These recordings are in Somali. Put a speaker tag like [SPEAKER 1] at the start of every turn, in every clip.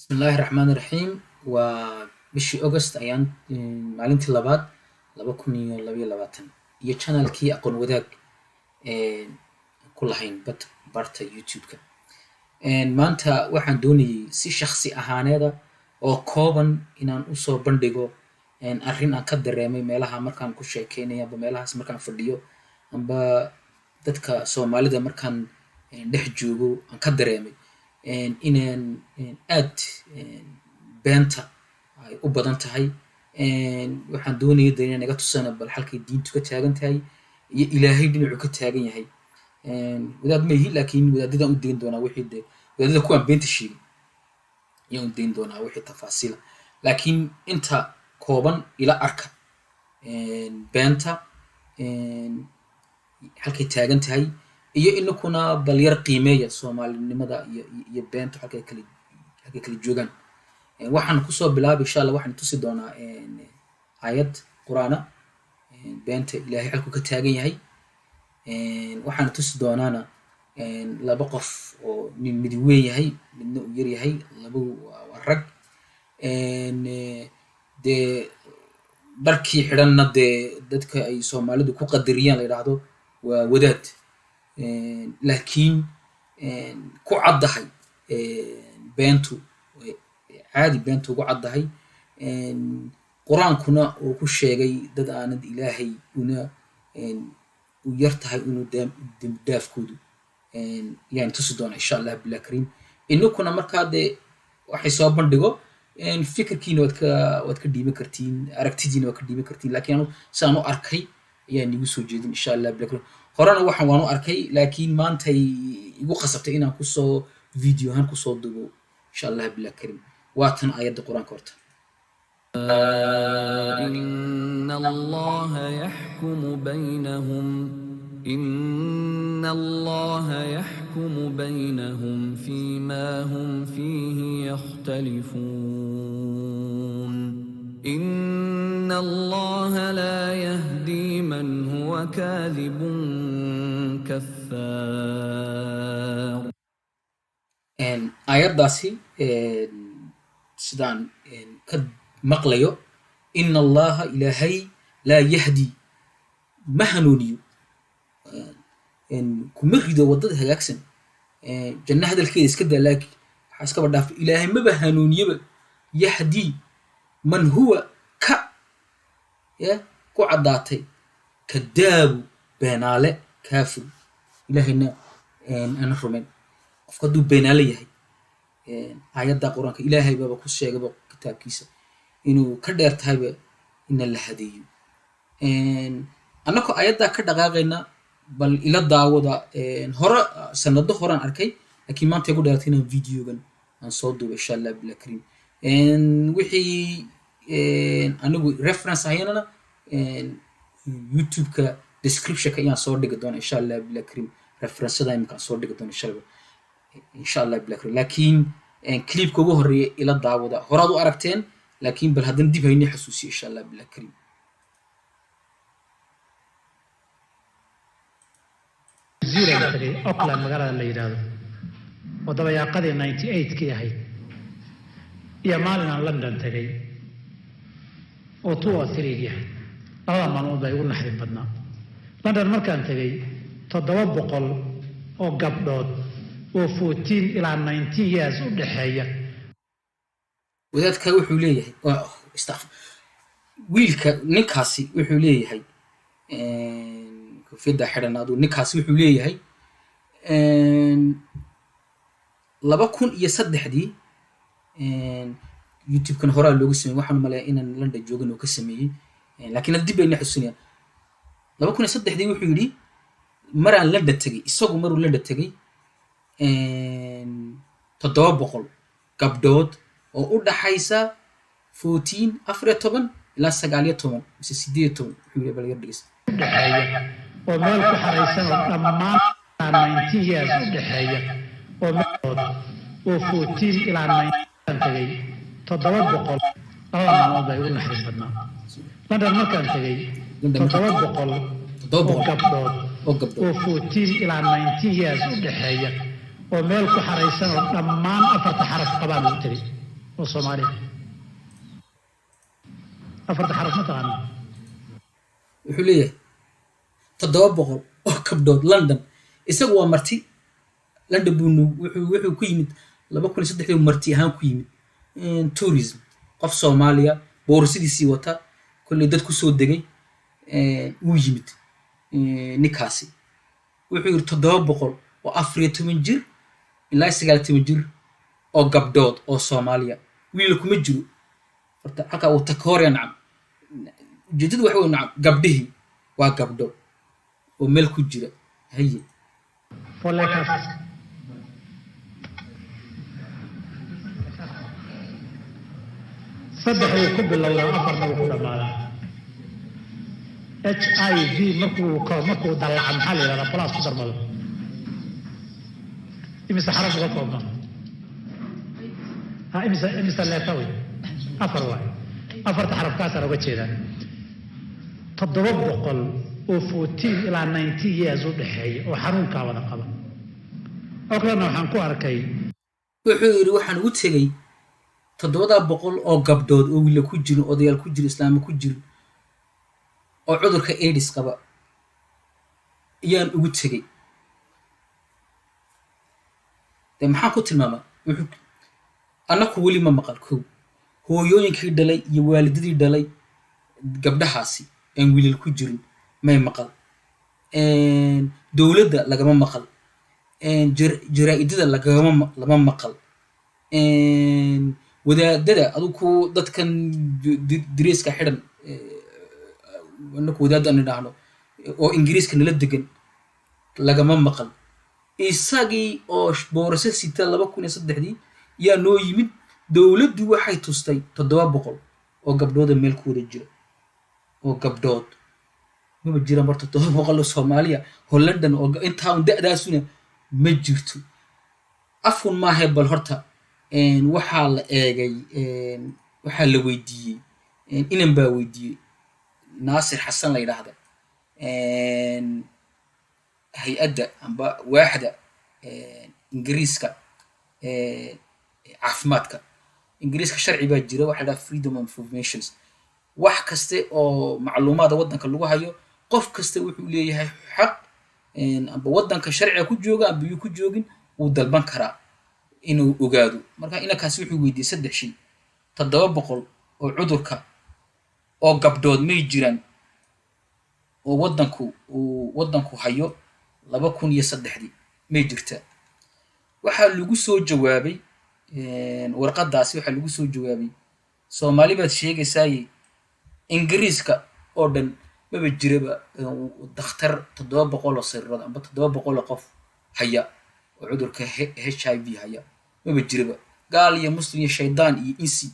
[SPEAKER 1] Bismillaahi Raxmaani Raxiim. Waa bishii August ayaan maalintii labaad 2022 iyo channelkii Aqoon Wadaag ku lahayn bad barta YouTube-ka. Maanta waxaan doonayay si shakhsi ahaaneeda oo kooban inaan usoo bandhigo arrin aan ka dareemay meelaha markaan ku sheekeynayo amba meelahaas markaan fadhiyo amba dadka Soomaalida markaan dhex joogo aan ka dareemay inaan aad beenta ay u badan tahay. Waxaan doonayay de inaan iga tusana bal halkay diintu ka taagan tahay iyo Ilaahay dhinacuu ka taagan yahay. Wadaad ma ihi, laakiin wadaadadaan u dayn doonaa wixii de wadaadada kuwaan beenta sheegin ayaan u dayn doonaa wixii tafaasiila, laakiin inta kooban ila arka beenta halkay taagan tahay iyo inakuna bal yar qiimeeya Soomaalinimada iyo beenta halkay kala joogaan. Waxaan kusoo bilaabay, insha Allah, waxaan tusi doonaa aayad Qur-aana beenta Ilaahay halkuu ka taagan yahay. Waxaan tusi doonaana laba qof oo nin mid weyn yahay, midna uu yar yahay, labagu waa rag. Dee dharkii xidhanna dee dadka ay Soomaalidu ku qadariyaan la yidhaahdo waa wadaad, laakiin ku caddahay beentu, caadi beentu ugu caddahay. Qur-aankuna uu ku sheegay dad aanad Ilaahay una u yar tahay inuu dembi dhaafkoodu yaan tusi doonaa, insha Allah billah kariim. Inakuna markaa dee waxay soo bandhigo fikirkiina waad ka dhiiban kartiin, aragtidiina waad ka dhiiban kartiin, laakiin anu sidaan u arkay ayaan igu soo jeedin, insha Allah billah kariim. Horena waxaan waan u arkay, laakiin maantay igu qasabtay inaan kusoo video ahaan kusoo dubo, insha Allah billah kariim. Waa tan aayadda Qur-aanka horta.
[SPEAKER 2] إن الله يحكم بينهم إن الله يحكم بينهم فيما هم فيه يختلفون إن الله لا يهدي من هو كاذب كفار.
[SPEAKER 1] Aayaddaasi sidaan ka maqlayo, إن الله Ilaahay لا يهدي ma hanuuniyo, kuma rido waddada hagaagsan. Janno hadalkeeda iska daa, laakiin waxaa iskaba dhaafay Ilaahay maba hanuuniyaba. يهدي من هو ka ya ku caddaatay كذاب beenaale, kaafir, Ilaahayna ana rumayn. Qofka hadduu beenaale yahay, aayadda Qur-aanka Ilaahay baaba ku sheegaba kitaabkiisa inuu ka dheer tahayba ina la hadeeyo. Annagoo aayaddaa ka dhaqaaqayna, bal ila daawada. Hore sanado horaan arkay, laakiin maanta igu dheeratay inaan videogan aan soo duubo, insha Allah billah kariim. Wixii anigu reference ahaynana YouTube-ka description-ka ayaan soo dhigi doona, insha Allah billah kariim. Referencada imika aan soo dhigi doona, insha Allah billah kariim. Laakiin clipka ugu horreeya ila daawada. Horaad u aragteen, laakiin bal haddana dib haynii xasuusiyo, insha Allah billah kariim.
[SPEAKER 3] Zealand tagay, Auckland magaalada la yidhaahdo, oo dabayaaqadii 98-kii ahayd, iyo maalin aan London tagay oo 2 or 3-gii ahayd. Labada maalmood baa igu naxdin badnaa. London markaan tegay, 700 oo gabdhood oo 14 ilaa 19 years u dhexeeya.
[SPEAKER 1] Wadaadka wuxuu leeyahay, wiilka ninkaasi wuxuu leeyahay, koofiyadda xidhan aduu, ninkaasi wuxuu leeyahay 2003-dii YouTube-kan horaa looga sameeyey. Waxaan umaleeyaa inaan London joogan oo ka sameeyey, laakiin hadda dib bayna xusuusinaya. 2003-dii wuxuu yidhi maraan London tegey, isagu maruu London tegey, 700 gabdhood oo u dhaxaysa 14, 14 ilaa 19 mise 18, wuxuu yidhi. Bal yar dhegeysta.
[SPEAKER 3] U dhexeeya oo meel ku xaraysan oo dhammaan 19 years u dhexeeya oo meelood oo 14 ilaa 19 tegey, 700. Labada maalmood baa igu naxdin badnaa. London markaan tegey, 700
[SPEAKER 1] 700
[SPEAKER 3] oo gabdhood
[SPEAKER 1] oo gabdhood
[SPEAKER 3] oo 14 ilaa 19 years u dhexeeya oo meel ku xaraysan oo dhammaan afarta xaraf qabaan ugu tegey. Oo Soomaaliya afarta xaraf ma taqaana?
[SPEAKER 1] Wuxuu leeyahay 700 oo gabdhood London. Isagu waa marti London buu wuxuu ku yimid 2003dii, marti ahaan ku yimid, tourism. Qof Soomaaliya boorasadiisii wata, kolley dad kusoo degay wuu yimid ninkaasi. Wuxuu yidhi 700 oo 14 jir ilaa 19 jir oo gabdhood oo Soomaaliya, wiil kuma jiro. Horta halkaa uu takooraya. Nacam, ujeedadu waxa wey, nacam, gabdhihii waa gabdho oo meel ku jira. Haye.
[SPEAKER 3] Four letters. Saddex wuu ku bilowdaa, afarna wuu ku dhammaadaa. HIV markuu dallaca maxaa la yidhahdaa? Plus ku darmado, imise xaraf uga koobmaa? Ha, imise letter wey? Afar waay. Afarta xaraf kaasaan uga jeedaa. 700 oo 14 ilaa 19 years u dhexeeya oo xanuunkaa wada qaba Aucklandna waxaan ku arkay.
[SPEAKER 1] Wuxuu yidhi waxaan ugu tegey 700 oo gabdhood oo wiila ku jirin, odayaal ku jirin, islaamo ku jirin, oo cudurka AIDS qaba ayaan ugu tegey. De maxaan ku tilmaamaa? Wuxuu annaku weli ma maqal. Kow, hooyooyinkii dhalay iyo waalidadii dhalay gabdhahaasi aan wiilal ku jirin may maqal. Dowladda lagama maqal, jaraa'idada lagama lama maqal, wadaadada adigu ku dadkan diriiska xidhan, annaku wadaadda aan idhaahno, oo Ingiriiska nala degan lagama maqal. Isagii oo boorase sita 2003dii yaa noo yimid. Dowladdu waxay tustay 700 oo gabdhooda meel ku wada jira oo gabdhood. Maba jiraan barta 700 oo Soomaaliya oo London oo intaa un da'daasuna ma jirto. Afun maahe. Bal horta waxaa la eegay, waxaa la weydiiyey, inan baa weydiiyey, Naasir Xasan la yidhaahda, hay-adda amba waaxda Ingiriiska caafimaadka. Ingiriiska sharci baa jira waxa la dhaha freedom of informations. Wax kaste oo macluumaada waddanka lagu hayo, qof kasta wuxuu leeyahay xaq, amba waddanka sharciga ku jooga amba yuu ku joogin, wuu dalban karaa inuu ogaado. Marka inankaasi wuxuu weydiiyey saddex shay: 700 oo cudurka oo gabdhood may jiraan oo waddanku uu waddanku hayo 2003dii? May jirtaa? Waxaa lagu soo jawaabay warqadaasi, waxaa lagu soo jawaabay: Soomaali baad sheegaysaaye, Ingiriiska oo dhan maba jiraba dakhtar 700 oo sariirood amba 700 oo qof haya oo cudurka HIV haya maba jiraba. Gaal iyo muslim iyo shaydaan iyo insi,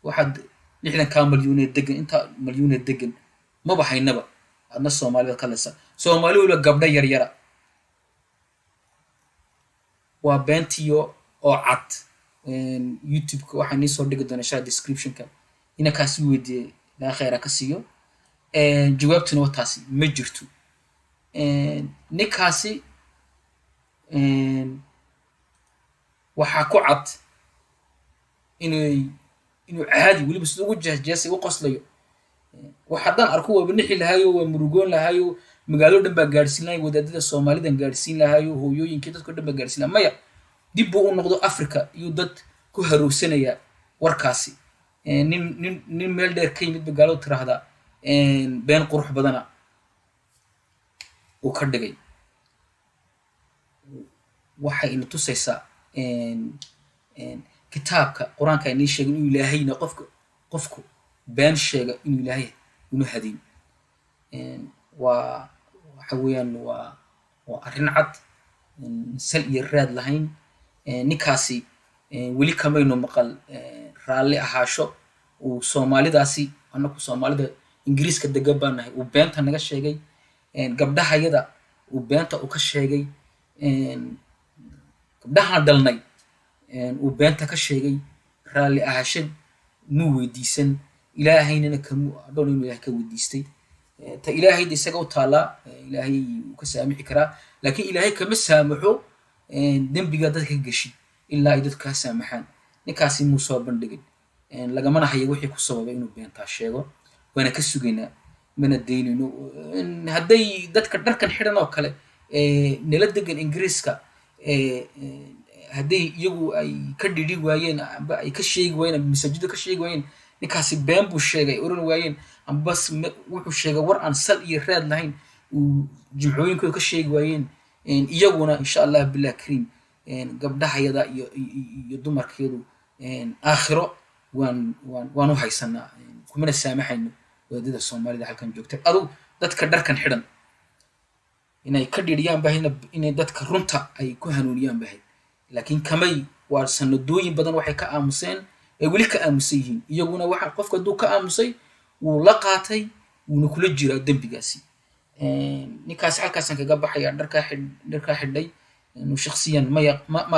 [SPEAKER 1] waxaad 60-kaa malyuunee degan, intaa malyuunee degan maba haynaba. Adna Soomaali baad ka lesa, Soomaali waliba gabdho yaryara. Waa beentiyo oo cad. YouTube-ka waxaa nii soo dhigi doona insha description-ka. Inankaasi weydiiyey, ilaa khayra ka siiyo. Jawaabtuna waa taasi, ma jirto. Ninkaasi waxaa ku cad inuu caadi weliba sida ugu jeesjeesay u qoslayo. Wax haddaan arko waaba nixi lahaayo, waa murugoon lahaayo, magaalo dhan baa gaadhsiin lahay, wadaadada Soomaalidan gaadhsiin lahaayo, hooyooyinkii dadko dhan baa gaadhsiin lahaa. Maya, dib buu u noqdo Africa iyuu dad ku harowsanaya warkaasi. Nin meel dheer ka yimid ba gaaladu tiraahdaa been qurux badana uu ka dhigay. Waxay ina tusaysaa kitaabka Qur-aanka inii sheegay inuu Ilaahayna qofku been sheega inuu Ilaahay una hadayn. Waa waxa weeyaan, waa arrin cad, sal iyo raad lahayn. Ninkaasi weli kamaynu maqal raalli ahaasho uu Soomaalidaasi, annaku Soomaalida Ingiriiska degan baan nahay, uu beenta naga sheegay, gabdhahayada uu beenta uu ka sheegay, gabdhahaan dhalnay uu beenta ka sheegay. Raalli ahaasho muu weydiisan, Ilaahaynana kamu adhoon inuu Ilahay ka weydiistay. Ta Ilaahayda isaga u taallaa, Ilaahay wuu ka saamixi karaa, laakiin Ilaahay kama saamaxo dembiga dadka ka geshid ilaa ay dadku kaa saamaxaan. Ninkaasi muu soo bandhigin, lagamana hayo wixii ku sababay inuu beentaa sheego. Waana ka sugaynaa, mana daynayno. Hadday dadka dharkan xidhan oo kale nala degan Ingiriiska, hadday iyagu ay ka dhidhi waayeen amba ay ka sheegi waayeen amba masaajidda ka sheegi waayeen, ninkaasi been buu sheegay oran waayeen, amba wuxuu sheegay war aan sal iyo raad lahayn uu jimcooyinkooda ka sheegi waayeen, iyaguna insha Allah billah kariim gabdhahayada iyo dumarkeedu aakhiro waan u haysanaa, kumana saamaxayno. Wadaadada Soomaalida halkan joogta, adugu dadka dharkan xidhan inay ka dhidhiyaan bahayna, inay dadka runta ay ku hanuuniyaan bahay, laakiin kamay. Waa sanadooyin badan waxay ka aamuseen, ay weli ka aamusan yihiin iyaguna. Waxa qofka hadduu ka aamusay, wuu la qaatay, wuuna kula jiraa dembigaasi. Ninkaasi halkaasaan kaga baxaya. Dharkaa xidhay inuu shaksiyan ma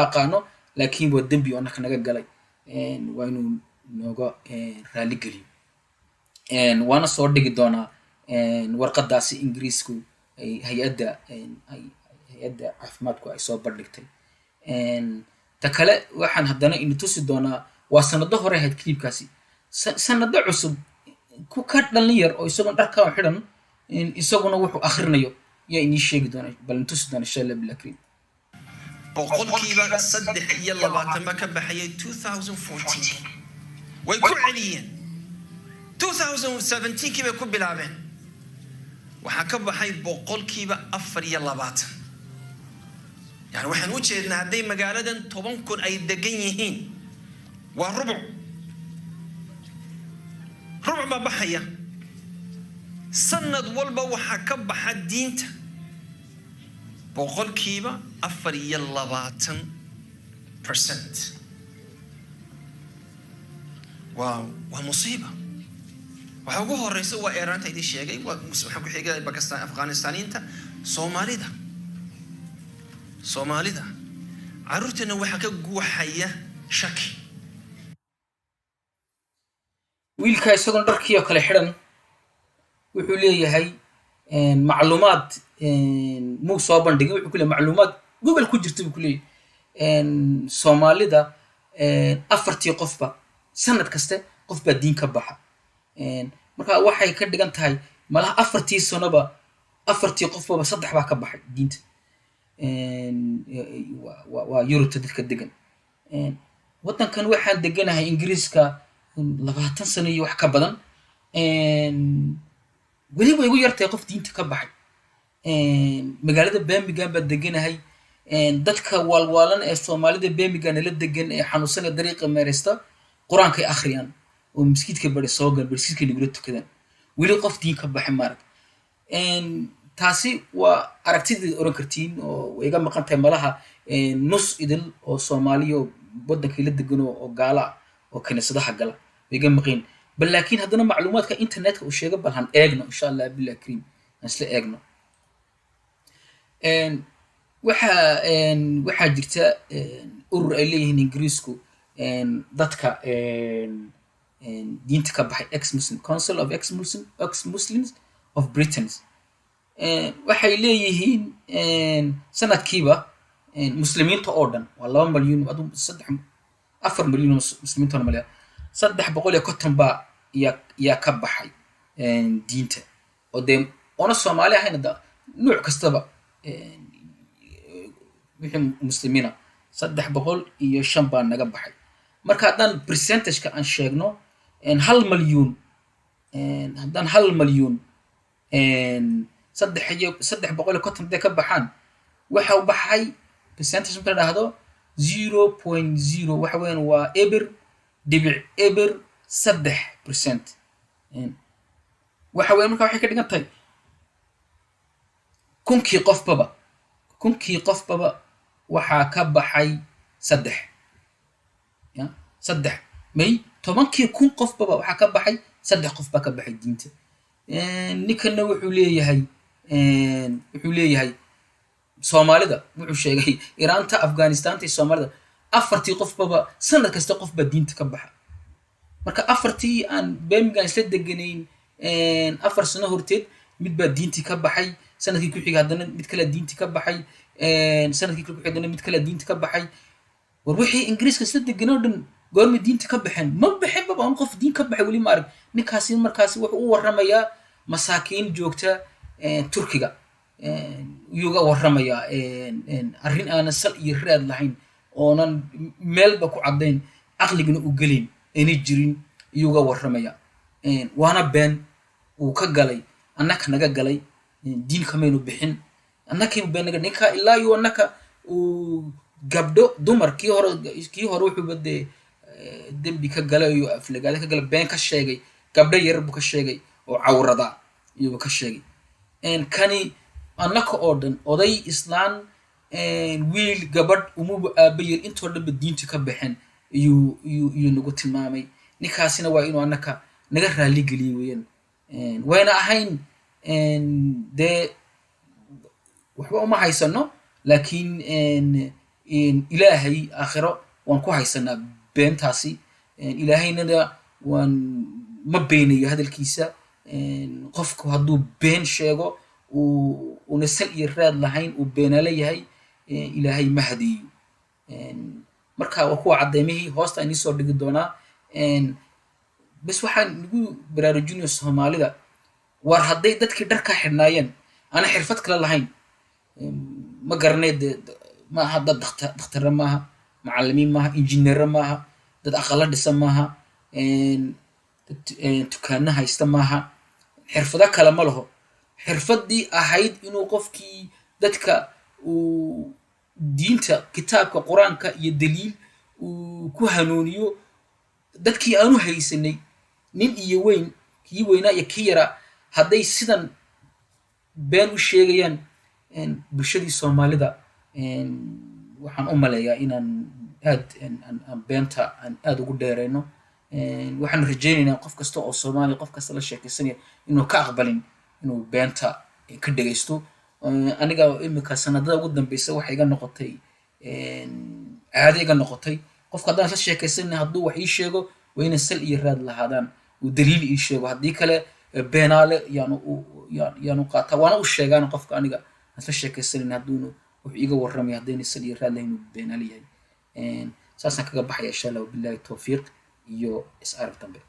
[SPEAKER 1] aqaano, laakiin waa dembi oo annaka naga galay, waa inuu nooga raali geliyo. Waana soo dhigi doonaa warqadaasi Ingiriisku ay hay-adda caafimaadku ay soo bandhigtay. Ta kale waxaan haddana ina tusi doonaa, waa sanado hore ahayd clipkaasi, sanado cusub ku ka dhalin yar oo isagoon dharkaa xidhan, isaguna wuxuu akhrinayo yaa inii sheegi doona, bal in tusi doona insha Allah billah kariim.
[SPEAKER 4] 23% baa ka baxayay 2014. Way ku celiyeen 2017kii bay ku bilaabeen, waxaa ka baxay 24%. Yani waxaan u jeednaa hadday magaaladan 10,000 ay degan yihiin, waa rubuc, rubuc baa baxaya sanad walba. Waxaa ka baxa diinta 24%. Waa musiiba. Waxaa ugu horeysa waa Eeraanta idin sheegay, waxaa ku xigay Bakistan, Afghanistaniinta, Soomaalida. Soomaalida carruurteena waxaa ka guuxaya shaki.
[SPEAKER 1] Wiilka isagoon dharkii oo kale xidhan wuxuu leeyahay macluumaad muu soo bandhigin. Wuxuu ku leeyahay macluumaad Google ku jirta buu ku leeyahay, Soomaalida afartii qofba sanad kaste qof baa diin ka baxa. Marka waxay ka dhigan tahay malaha 4-tii sanoba afartii qofbaba saddex baa ka baxay diinta. Waa Yurubta dadka degan. Waddankan waxaan deganahay Ingiriiska 20 sano iyo wax ka badan, weli way igu yartahay qof diinta ka baxay. Magaalada Birmingham baan deganahay. Dadka waalwaalan ee Soomaalida Birmingham nala degan ee xanuunsan ee dariiqa meereysta qur-aankay akhriyaan oo maskiidka bari soo gal, maskiidka nagula tukadaan. Weli qof diin ka baxay maarag. Taasi waa aragtideed oran kartiin oo way iga maqan tahay malaha nus idil oo Soomaaliya oo waddankii la degan oo gaala ah oo kiniisadaha gala way iga maqan. Bal laakiin haddana macluumaadka internetka uu sheego bal han eegno insha Allah billah kariim, aan isla eegno. Waxaa jirta urur ay leeyihiin Ingiriisku, dadka diinta ka baxay, ex Muslim Council of ex Muslims of Britain. Waxay leeyihiin sanadkiiba Muslimiinta oo dhan waa 2 malyuun, adu 3, 4 malyuun oo Muslimiinta oo malya, 350 baa yaa ka baxay diinta, oo dee oona Soomaali ahayn da nuuc kastaba, wixii Muslimiina 305 baa naga baxay. Marka haddaan percentageka aan sheegno, 1 malyuun, haddaan 1 malyuun saddex iyo 350 hadday ka baxaan, waxa u baxay percentage marka la dhahdo 0.0, waxa weeyaan waa 0.03%. Waxa weyan marka waxay ka dhigan tahay 1000-kii qofbaba waxaa ka baxay saddex ya saddex may 10-kii kun qofbaba waxaa ka baxay saddex qof baa ka baxay diinta. Ninkanna wuxuu leeyahay Soomaalida, wuxuu sheegay Iraanta, Afghanistanta iyo Soomaalida afartii qofbaba sanad kasta qof baa diinta ka baxa. Marka afartii aan Birmingham isla deganayn 4 sano horteed mid baa diintii ka baxay, sanadkii ku xigay haddana mid kalea diintii ka baxay, sanadkii kale ku xigay haddana mid kalea diintii ka baxay. War wixii Ingiriiska isla degan oo dhan. Goormay diinta ka baxeen? Ma baxeen baba un qof diin ka baxay weli ma arag. Ninkaasi markaasi wuxuu u warramayaa masaakiin joogta Turkiga yuu ga warramayaa arrin aanan sal iyo raad lahayn, oonan meelba ku caddayn, caqligana u gelin, ayna jirin iyuu ga warramaya. Waana been uu ka galay annaka naga galay. Diin kamaynu bixin annakaybu been naga ninka ilaa iyo annaka uu gabdho dumar. Kii hore wuxuuba dee dembi ka galay iyo aflagaada ka galay, been ka sheegay, gabdho yarar buu ka sheegay oo cawrada iyuuba ka sheegay. Kani annaka oo dhan, oday, islaan, wiil, gabadh, umuba aaba yar, intoo dhanba diinta ka baxeen iyuu nagu tilmaamay. Ninkaasina waa inuu annaka naga raali geliyo weeyaan. Wayna ahayn dee waxba uma haysano, laakiin Ilaahay aakhiro waan ku haysanaa beentaasi. Ilaahaynana waan ma beenayo hadalkiisa. Qofku hadduu been sheego uu una sal iyo raad lahayn, uu beenaale yahay, Ilaahay ma hadeeyo. Marka waa kuwa caddeymihii hoosta inii soo dhigi doonaa. Bes waxaan nagu baraarujinaya Soomaalida: war hadday dadkii dharkaa xidhnaayeen ana xirfad kale lahayn, ma garanay dee, maaha dad dakhtare, maaha macallimiin, maaha injineero, maaha dad aqalo dhisa, maaha dad dukaano haysta, maaha xirfado kale ma laho. Xirfaddii ahayd inuu qofkii dadka uu diinta kitaabka Qur-aanka iyo daliil uu ku hanuuniyo dadkii aanu haysanay, nin iyo weyn, kii weynaa iyo kii yaraa, hadday sidan been u sheegayaan bulshadii Soomaalida, waxaan u maleeyaa inaan aad aan beenta aan aad ugu dheereyno. Waxaan rajaynaynaa qof kasta oo Soomaaliya, qof kasta la sheekaysanaya, inuu ka aqbalin inuu beenta ka dhegaysto. Aniga imika sanadada ugu dambeysa waxay iga noqotay caado iga noqotay, qofka haddaan isla sheekaysanay, hadduu wax ii sheego, waa inay sal iyo raad lahaadaan, uu daliil ii sheego. Haddii kale beenaale yaanu qaataa, waana u sheegaan qofka aniga aan isla sheekaysanayna hadduunu wuxuu iiga warramaya haddayna sal iyo raad lahayn inuu beenaale yahay. Saasaan kaga baxaya, insha Allah. Wabillahi towfiiq iyo is arag dambe.